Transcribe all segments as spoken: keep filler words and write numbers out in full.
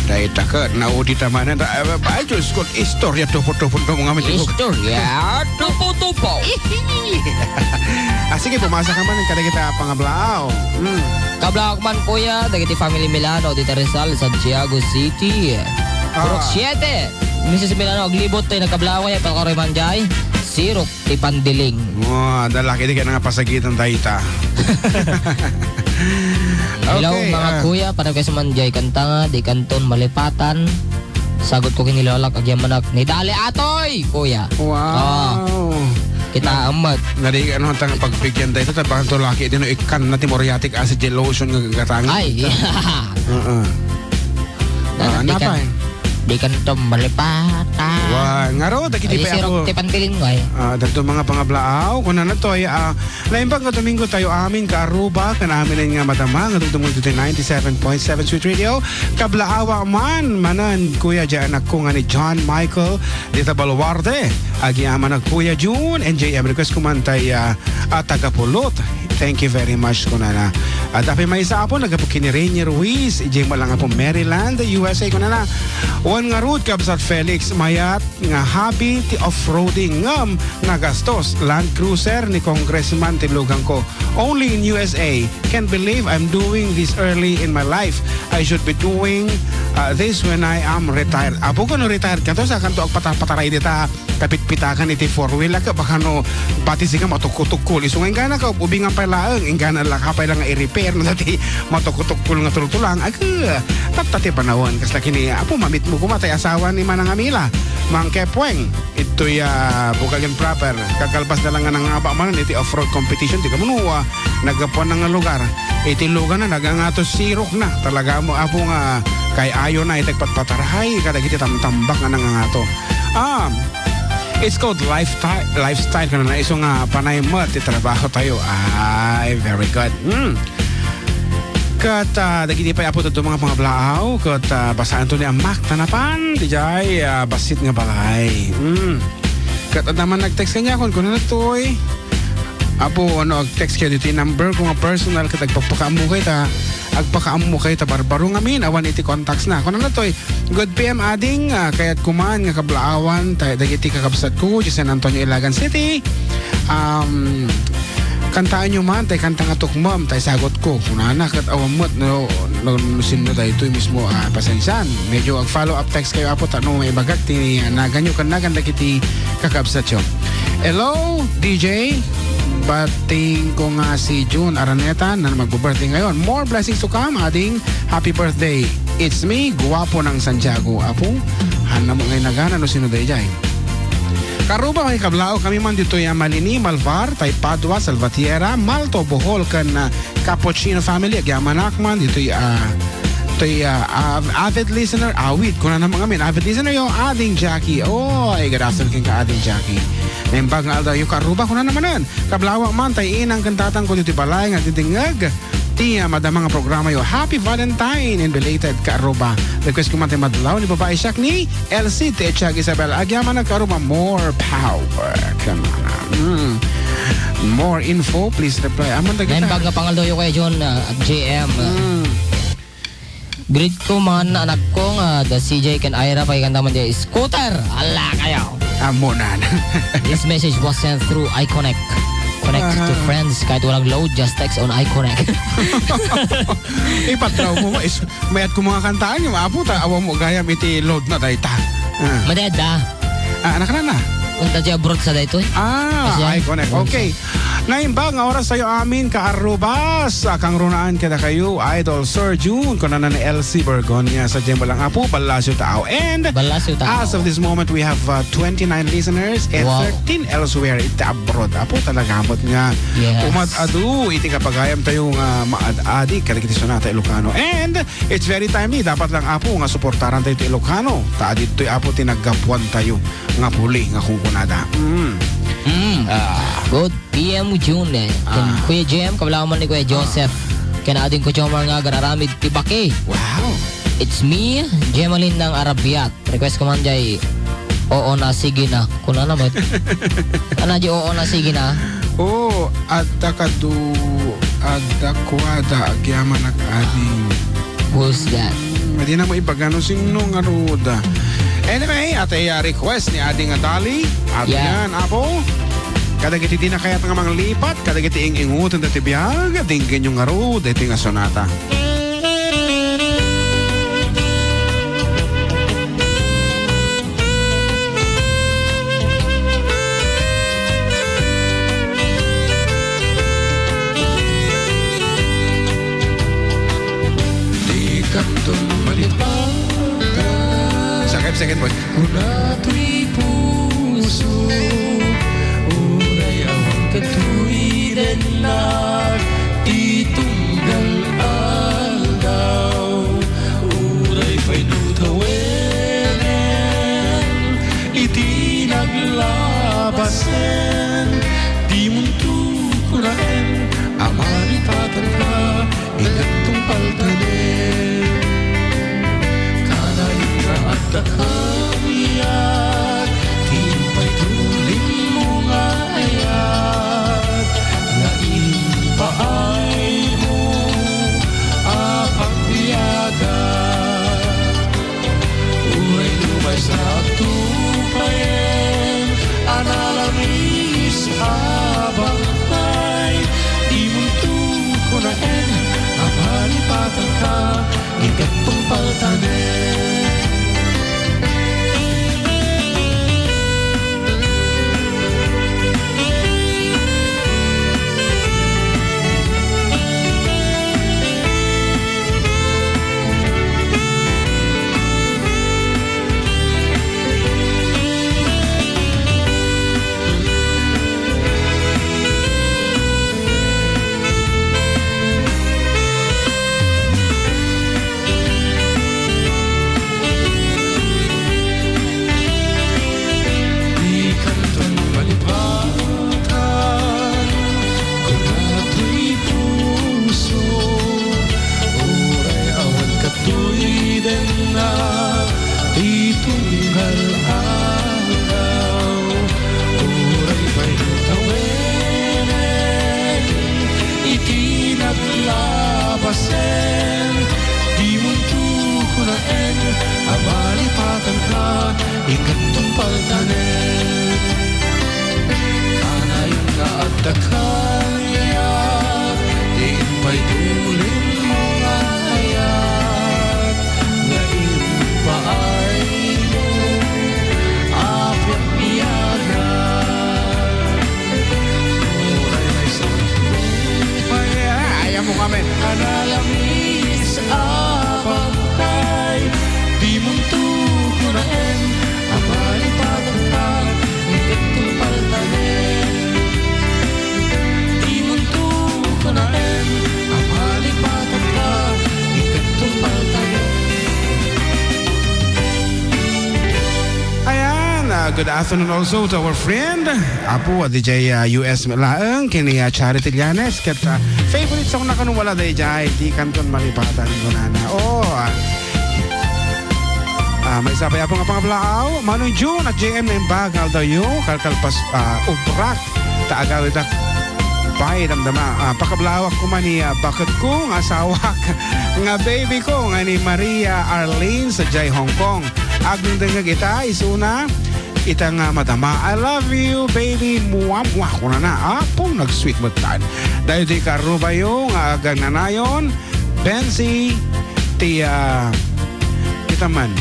Dayta ket, naudi ta manen. Ah, ay, Diyos ko, istorya tupo-tupo mo nga, mitigo. Istorya tupo-tupo. Ah, sige, pumasa ka man, kadagita pangablaaw. Hmm. Kablaaw man, kuya, dagiti family Milano, dita Rizal, Santiago City. Ah. Purok siete. Missus Milano, aglibot tayo, nagkablaaw, kaya pagkaroy man jay. Sirok. Ti Pandiling. Wow, adda laki di kaya nga pasagitan dayta. Hello, okay, mga ah, kuya, para kayo sa Manjay, kanta nga, di kanton malipatan. Sagot ko kinilolak, agyamanak, ni Dali Atoy, kuya. Wow. Oh. Kita amat. Nari, ano, tang pagbigyan dayta, tabangan to laki din, no, ikan na ti muriatic acid gel lotion nga gagatang. Ay, oo. Ah, di kan, napay? Di kanton malipatan. Wa, ngaro, dagiti pay ako. Ti Pandiling, ay. Ah, dagto mga pangablaaw, kunana toy, ah, naimbag nga Domingo tayo amin, kaaruba, kan amin nga madama, nga dumdumon dito ninety-seven point seven Sweet Radio. Kablaawa man, manan, kuya, di anak ko nga ni John Michael, dita Baluarte. Agyamanak, kuya Jun, and J M, request ko man tay, ah, ah, taga Pulot. Thank you very much, kunana. At apay maysa apo, nagapu kini Rainier Ruiz, ijay mo lang apo Maryland, U S A, kunana. Wan ngarud, Kabsat Felix, mayat nga happy ti off-roading ngem nagastos. Land Cruiser ni Congressman ti lugan ko. Only in U S A. Can't believe I'm doing this early in my life. I should be doing, uh, this when I am retired. Apo, kano retired ka to, sa kanto agpata-, pataray dita. Kapitpitakan iti four wheel, a, baka no, pati sika matukkol-tukkol. Isu nga inggana ka, ubing nga pay laeng, inggana la ka pay lang nga i-repair, no, dati matukkol-tukkol nga tultulang, aga, tatta ti panawen, kasla kini, apo, mamitmo kuma, tay asawa ni Manang Amila, Mang Kepweng, itoy, ah, Bugagan proper, kakalpas na lang nga nangaba man iti off-road competition, ti kamuno, ah, naggapuan na nga lugar, iti lugar na, nagangato sirok na, talaga mo, apo nga, kay ayo na, iti patpataray, kadagiti tamtambak nga nangangato. Ah, It's called lifestyle, lifestyle, kanana, isu nga panay met ti trabaho tayo. Ay, very good. Mm. Ket, ah, dagiti pay, apo, tattoo mga pangablaaw, ket, ah, basaan to ni Amak, tanapan, dijay, ah, bassit nga balay. Mm. Ket adda man nag-text kaniakon, kunana toy, Apo, ano, ag-text kayo dito yung number ko nga personal, ket agpapakaammo kayo ta, agpakaammo kayo ta barbaro ngamin, awan iti contacts na. Kunana toy, Good P M ading, ah, kayat kuman nga kablaawan, tay, dagiti kakabsat ko, di San Antonio, Ilagan City. Um, kantaan nyo man, tay kanta nga tukmam, tay sagot ko. Kunana, ket awan met, no, no, no, sinno daytoy mismo, ah, pasensian. Medyo ag-follow up text kayo, apo, ta no, maibagak, ti, ah, nagan nyo, ken nagan dagiti kakabsat yo. Hello, D J. Bating ko nga si June Araneta na magbo-birthday ngayon. More blessings to come, ading. Happy birthday. It's me, Guapo ng Santiago. Apo, hanna mo ngay nagana no sino dayjay. Karuba, may kablao kami man dito ya Malini, Malvar, tay Padua, Salvatierra, Malto, Bohol, kan, ah, Cappuccino family, agyamanak man, ditoy, ah, toy, ah, av-, avid listener, awit, kuna na mga min, avid listener, yo, Ading Jackie. Oh, ay, good afternoon, king ka, Ading Jackie. Naimbag nga aldaw, yo, karuba, kuna naman nun. Kablawa man, tay inang kantatang ko ditoy balay, nga didingag. Ti, ah, madama nga programa, yo. Happy Valentine and belated karuba. Request ko man tay madlaw ni babae siak ni L C T H Isabel. Agyamanak karuba, more power. Come on. Mm. More info, please reply. Aman dagita. Naimbag nga pangaldaw yo kay John, ah, J M. Mm. Greet ko man anak ko nga da C J ken Ira, pakikanta man di scooter. Ala kayo. Amo na. This message was sent through iConnect. Connect to friends. Kahit walang load, just text on iConnect. Ipatraw mo, is, mayat ko mga kantaan yung apo, ta, awa mo gayam iti load na dayta. Ah. Madeda. Ah, anak na na. Unta di abroad sa daytoy. Ah, kasi ay, connect. Okay. Naimbag nga oras tayo amin, kaarubas. Ah, kang runaan kada kayo, Idol Sir June, kunanan ni L C Bergonia, sa Jembo lang apo, Balasyo Tao. And Balasyo Tao. As of this moment, we have, uh, twenty-nine listeners and, wow, thirteen elsewhere iti abroad. Apo, talaga, amot nga. Yes. Umad-adu, iti kapagayam tayo nga maad-adi, kadagiti sunata Ilocano. And it's very timely. Dapat lang, apo, nga suportaran tayo ti Ilocano. Ta aditoy, apo, ti naggapuan tayo nga puli nga kunkunada. Mm. Mm. Ah. Good P M June, eh. Ken, ah, Kuya Jem, kablawan man ni Kuya, ah, Joseph. Ken ading ko Jomar nga agar-aramid ti baki. Wow. It's me, Jemalyn ng Arabiat. Request ko man jay, Oo na, sige na. Kuna na met. Ana jay, Oo na, sige na. Oo, adda kadu, adda kuada, agyamanak ading. Who's that? Dina maibaga no sino ngarud. Anyway, ata iya request ni Ading Dali. Ato Yeah. yan, Apo. Kadagiti dina kayat nga manglipat, kadagiti ing-ingutan dati biag, dinggenyo ngarud, iti nga sonata. Dikanton malipatan. Sakit, sakit, boy. Kuna toy puso, uray awan kadtoy dennak ti tunggal aldaw. Uray pay no tawenen iti naglabasen, dimonto kunaen a malipatanka, inggantong paltanen. Kanayon nga adda kaniak, ti impay tulingmo nga ayat, nga impaaymo a pagbiagan. Uray no maysa a tupayen a nalamis a bangkay, dimonto kunaen a malipatanka, inggantong paltanen. Dikanton malipatan, kuna toy puso, uray awan kadtoy dennak ti tunggal aldaw. Uray pay no tawenen iti naglabasen, dimonto kunaen a malipatanka, inggantong paltanen. Kanayon nga adda kaniak, ti impay tulingmo nga ayat, nga impaaymo a pagbiagan. Uray maysa a tupayen, ay, amo kami. A nalamis a bangkay, dimonto kunaen a malipatanka, inggantong paltanen. Dimonto kunaen a malipatanka, inggantong paltanen. Ayan, ah, good afternoon also to our friend, Apo, ah, D J, ah, U S laeng, kini, ah, Charity Llanes, ket, ah, favorite song na kano wala dayjay, Dikanton Malipatan, kunana. Oh, ah, ah, maysa pay, Apo, nga pangablaaw, Manong June at J M, naimbag nga aldawyo, kalkalpas, ah, ubrak, ta agawidak pay damdama. Ah, pakablawak koma ni, ah, baketko nga asawak nga baby ko nga ni Maria Arlene sadiay Hong Kong. Agdengdengngeg ita, isuna ita nga madama. "I love you, baby. Mua, mua," kunana. Apo, nag-sweet met tan. Daytoy karubayo nga agnanayon, Benzi, ti, ah, kita man.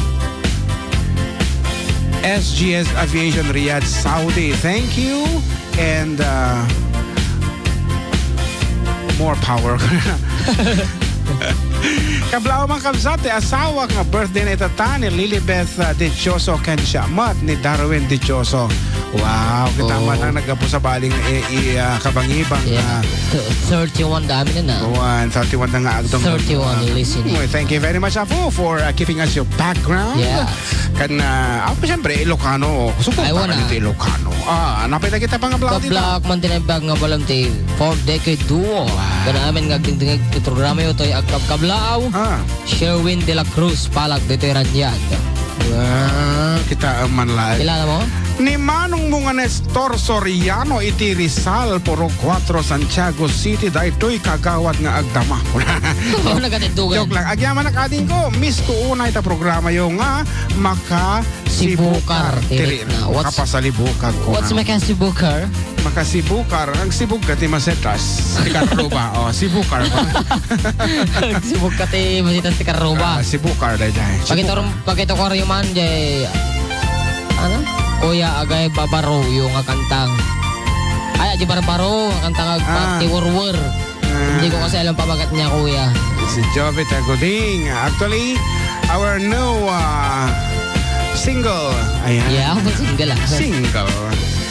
S G S Aviation Riyadh, Saudi. Thank you. And, uh, more power. Kablaaw man, kabsat, ti asawa nga birthday na itata ni Lilibeth, uh, Dichoso ken siya met ni Darwin Dichoso. Wow, kita Oh. man ang naggapu sa baling i, i, uh, kabangibang, Yeah. uh, Th-, thirty-one dami na na. One, thirty-one na nga agdong. Thirty-one listening. Well, thank you very much, Apo, for, uh, keeping us your background. Yeah. Kan, ah, ah, siyempre, Ilocano. Gusto ko Ay, wala. Ito Ilocano. Ah, napay na kita pangablaaw dito. Kablaaw man din ang bag nga balam ti Four Decade Duo. Wow. Kan amin nga agdingdingig ti programa ito ay agkabkablaaw. Ah. Sherwin de la Cruz, Palag, dito Ranyag. Ah, kita ang manlaag. Kilala mo? Ni manongmo nga Nestor Soriano iti Rizal, Purok Kuatro, Santiago City, daytoy kagawad nga agdama. Oh, nagatindugan. Joke lang. Agyamanak, adingko, miss ko unay ta programayo nga Makasibukar. Sibukar. Diri, what's, kapasalibukag ko what's nga. Makasibukar? Makasibukar. Ang sibukar ti masetas. Ti karruba. Oh, sibukar. Sibukar ti masetas ti karruba. Ah, sibukar, daydiay. Pakita Sibukar. Pakita ko rin man, jay, ano? Kuya, agay babaroyo nga kantang. Ay, di barbaro, nga kantang agpati Ah. wurwur. Ah. Hindi ko kasi alam pamagat niya, kuya. Si Jovit Aguding. Actually, our new, ah, single. Ayan. Yeah, ako single, ah. Single.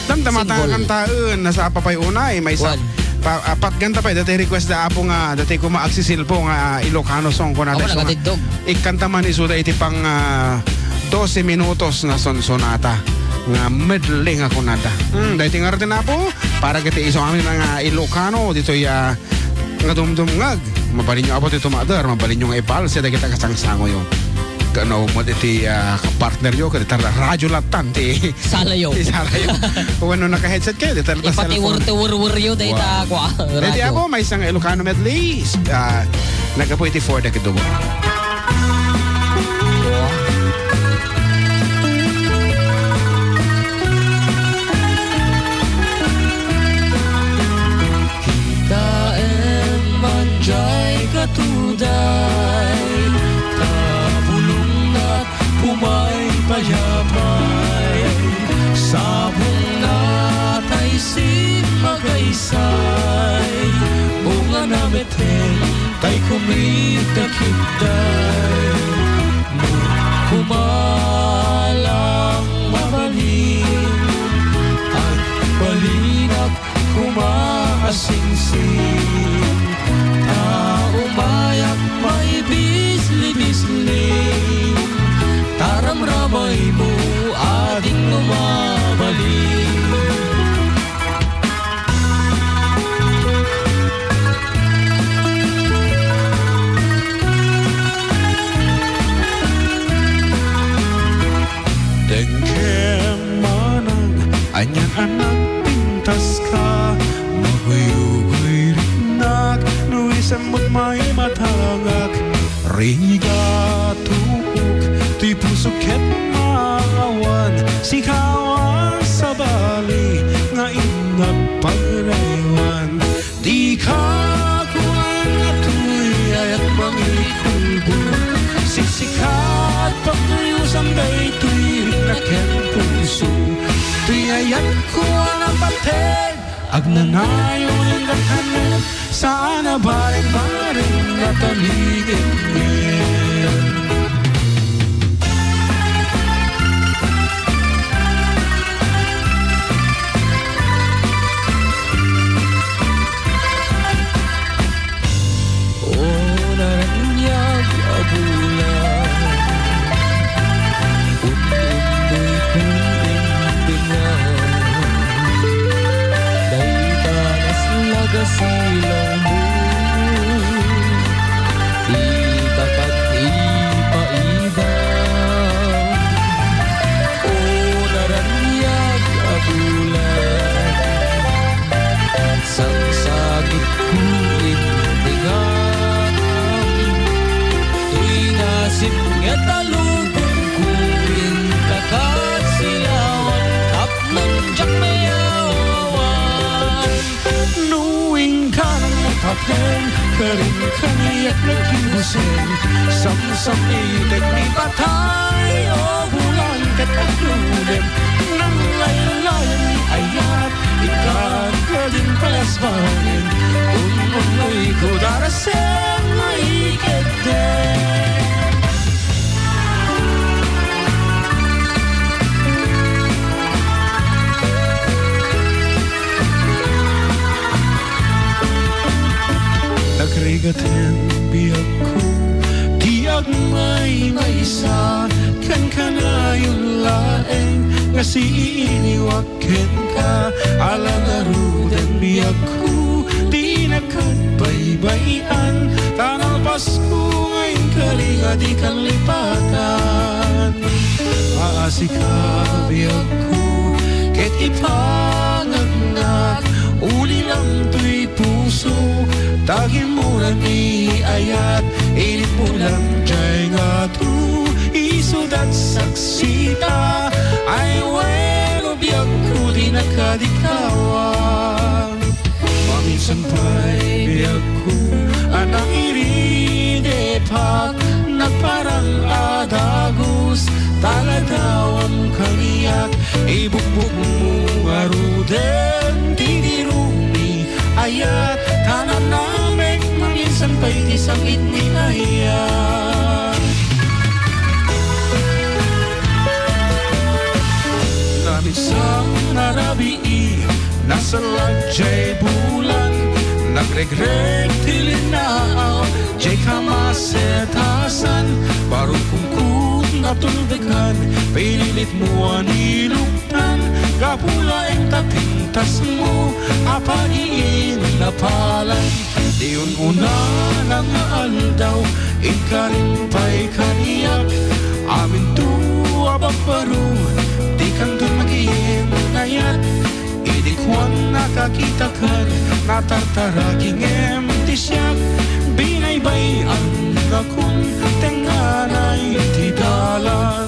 Damdama ta Single. Kantaen, nasa apapay unay, may sa One. Pa, ah, patgan ta pay, dati request da Apo nga, dati kuma agsisilpo nga, ah, Ilocano song ko na Ako, tayo, so nga, nagatiddog. Ikanta man isuda iti pang, ah, dose minutos nga sonsonata nga medley nga kunada. Hmm, dahil tingar din Apo, para kita iso amin nga Ilocano, dito ya, nga dumdumngag. Mabalinyo Apo ti tumader, mabalinyo nga ibalse, dagita kasangsangoyo. Kano mo iti, ah, kapartner yo, kadita radyo latan, ti Salayo. Ti salayo. Wenno naka-headset kayo, di talaga Ipati cellphone. Wurte wurwur yo, dahil Wow. ta, kwa, Dahil radyo. Ako, may isang Ilocano medley, ah, nagapu iti four da kidubo. Kitaem man jay katuday, ta bulongnak, Umay payapay, sabongna tay simagaysay, ungana metten tay kumita kitay. Kumalang mabalin, agbalinak Kumaasingsing, ta umayak maibisli-bisli, ta ramramaymo a dino mabalin. Dengkem manang anian a nagpintaska, maguyugoy rinak, no isem met maimatangak, rigat tuok, ti pusok ket maawan, sika a sabali, nga innak pangnaywan. Dika kuan a tuyayat mangikulbol. Siksikat pagtuyusam daytoy rikna ken puso. Tuyayat kuan a pateg agnanayon a kanen. Saan a bareng-bareng a talingengen. O naraniag a bulan, un-undoy ko indengan, dayta naslaga silawmo. Ita ket ipaida, o naraniag a bulan, sangsagitko indengan. Toy nasipnget a lubongko, inta ket silawan, tapno diak mayawan. No inka nang mapateng, karin kaniak nagkibusen. Samsamitek ni patay, o bulan ket agludem. Nanglaylay ni ayat, inka kadin palasbanen. Ununnoy ko darasem nga ikeddem. Nagrigaten biagko ti agmaymaysa, ken kanayon laeng nga siiniwak kenka, ala ngaruden biagko, dinak baybay-an, ta nalpasko nga inkari nga di kalipatan. Aasika biagko, Ipangagnak, ulilam toy puso, ta gimmuran ni ayat, init mo lang jay nga tu, isudat saksita, ay weno biagko di nakadikawa. Maminsan pay biagko a nangiridepak, nagparang a dagus, talagawam kaniak, ibukbok mo ngaruden ti dirumi ayat, ta nanamek maminsan pay ti sangit ni ayat. Naminsan a rabii, nasalag jay bulan, nagregreg ti linnaaw, jay kamasetasan, barukongkot natuldekan, pinilit mo a niluktan, gapu laeng ta pintas mo a pagiinnapalan. Ti un-unana nga aldaw, inkarin pay kaniak, aminto a babbaro, dikanto nakiinnayat. Idi kuan nakakitakan, natartaraki ngem ti siak, binaybay-annakon, tengnganay ti dalan.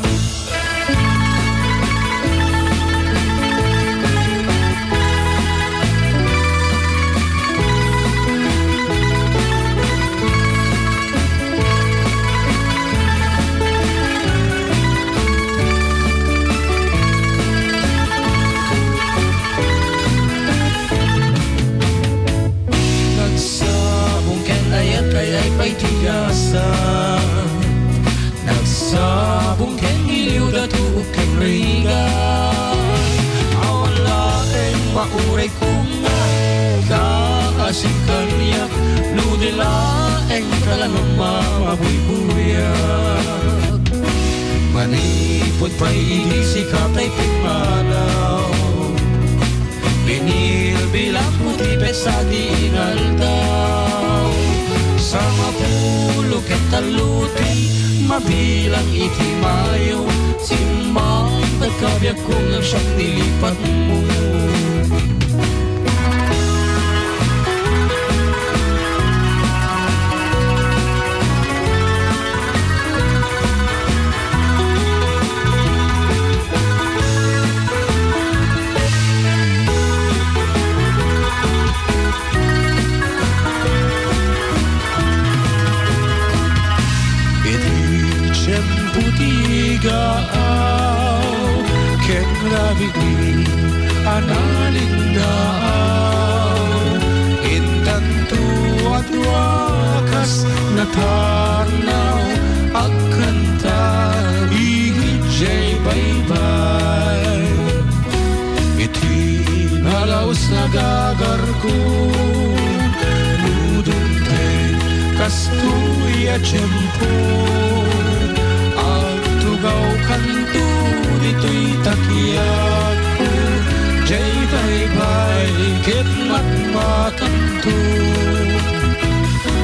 Nagsabong ken ayat, ay-ay pay ti gasa. Nagsabong ken iliw, datuok ken rigat. Awan laeng mauray koma, kaasin kaniak, no di laeng talaga mamabuybuyak. Manipud pay idi sika tay pimmanaw. Binilbilang mo ti petsa ti inaldaw. Sangapulo ket tallo ti mabilang iti Mayo. Simmangpet kabiagko ngem siak ti lipatmo. Iti tiempo ti gaaw ken rabii a nalinnaaw, intanto a dua kas natarnaw, agkanta idiay baybay. Iti nalaus nga gagarko, no dumteng kastoy a tiempo, agtugaw kanto ditoy takiakko, diay baybay ket matmatanto.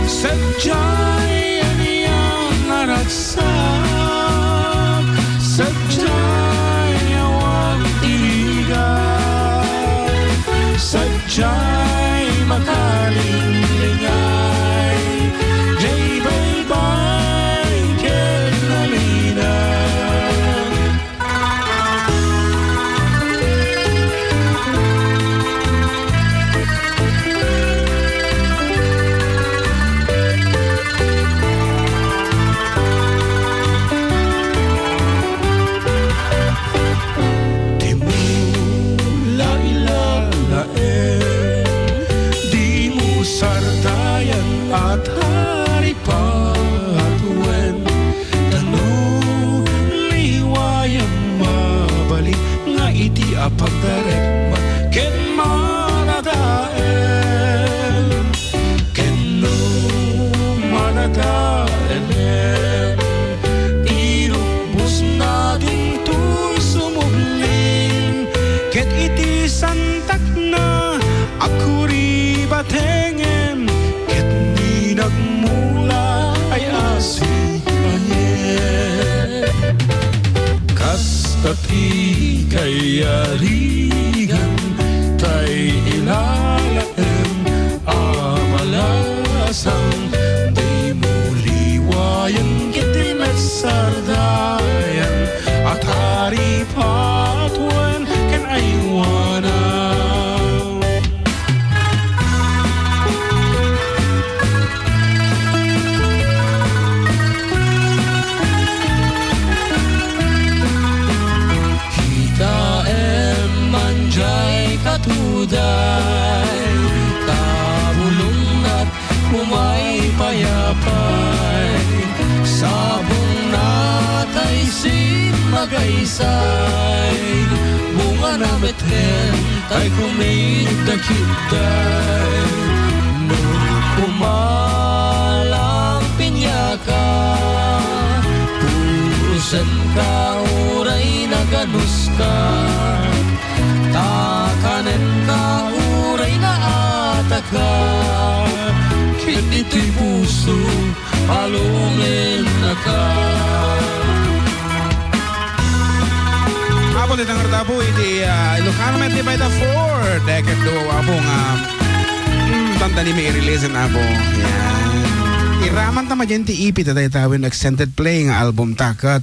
Sadiay ania nga ragsak, sadiay awan ti rigat, sadiay makalinglingay, diay baybay ket nalidan. Dimo la ilalaen, dimo sartayan a taripatoen. Ta no liwayam mabalik nga idi a pagdarek man ken manadael, ken no manadaelen, irukbosna dinto sumubling, ket iti santakna a kuribatengen, ket ni nagmula ay asi Kasta ti kayari Sabong na tay simmagaysay, bunga na met ken tay kumikdakidday. No kumalang pinyaka, purusen ka uray naganuska, ta kanen ka uray naataka, ket ditoy puso palungennaka. Apo ti tangartapo iti, ah, Ilocano met ni Baita four, deket duo, apo nga, mm, tanda ni Mary Lizan, apo. Yan. Iraman ta madyan ti ipit a dayta wenno extended play nga album ta ket